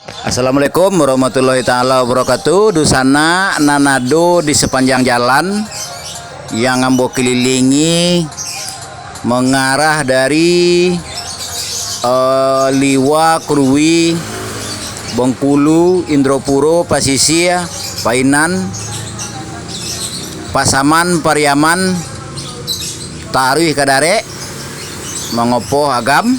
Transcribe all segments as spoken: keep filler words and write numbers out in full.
Assalamualaikum warahmatullahi taala wabarakatuh. Dunsanak nan ado di sapanjang jalan yang ambo kelilingi, mangarah dari, eh, Liwa, Krui, Bengkulu, Indropuro, Pasisia, Painan, Pasaman, Pariaman, taruih ka Darek, Mangopoh, Agam.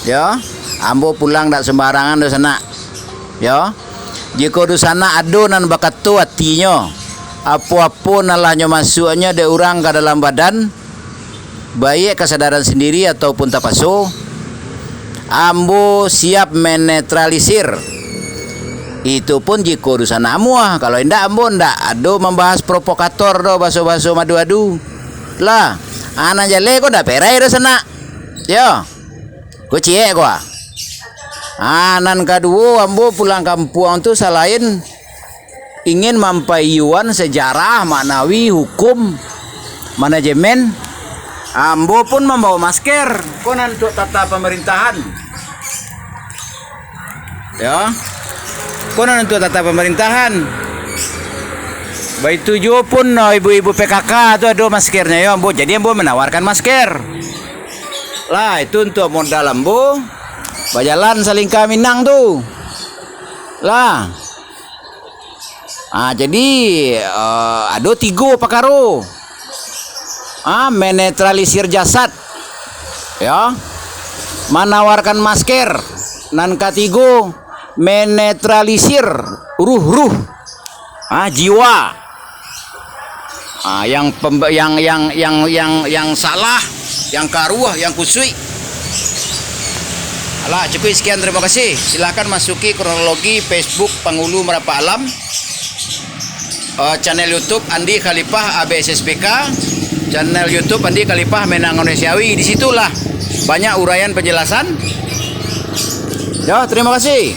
Yo, ambo pulang dak sembarangan, dunsanak. Yo, jikok dunsanak ado nan bakato atinyo, apo-apo nan lah nyo masuaknyo dek urang ka dalam badan, baiak kasadaran sandiri ataupun tapaso, ambo siap menetralisir. Itu pun jikok dunsanak amuah. Kalau indak, ambo ndak ado mambahas provokator doh, baso-baso madu-adu. Lah, anak jaleh ko ndak perai dunsanak. Yo. Ko ciek ko ah. Ah, nan kaduo, ambo pulang kampuang tu salain ingin mampaiyuan sejarah, maknawi, hukum, manajemen, ambo pun mambawa masker. Ko nan untuak tata pamarintahan. Yo. Ko nan untuak tata pamarintahan. Baitu juo pun, oh, ibu-ibu P K K tu ado maskernyo, yo, ambo. Jadi ambo manawarkan masker. Lah, itu untuak modal ambo bajalan salingka Minang tu. Lah. Ah, jadi, eh, ado tigo pakaro. Ah, menetralisir jasad. Yo. Manawarkan masker. Nan katigo, menetralisir ruh-ruh. Ah, jiwa. Ah, yang pembe-, yang, yang, yang, yang, yang salah, yang karuah, yang kusuik. Alah, cukuik sekian, terima kasih. Silahkan masuki kronologi Facebook Pangulu Marapak Alam, eh, channel YouTube Andi Khalifah A B S S P K, channel YouTube Andi Khalifah Menang Indonesiawi. Di situlah banyak uraian penjelasan. Yo, terima kasih.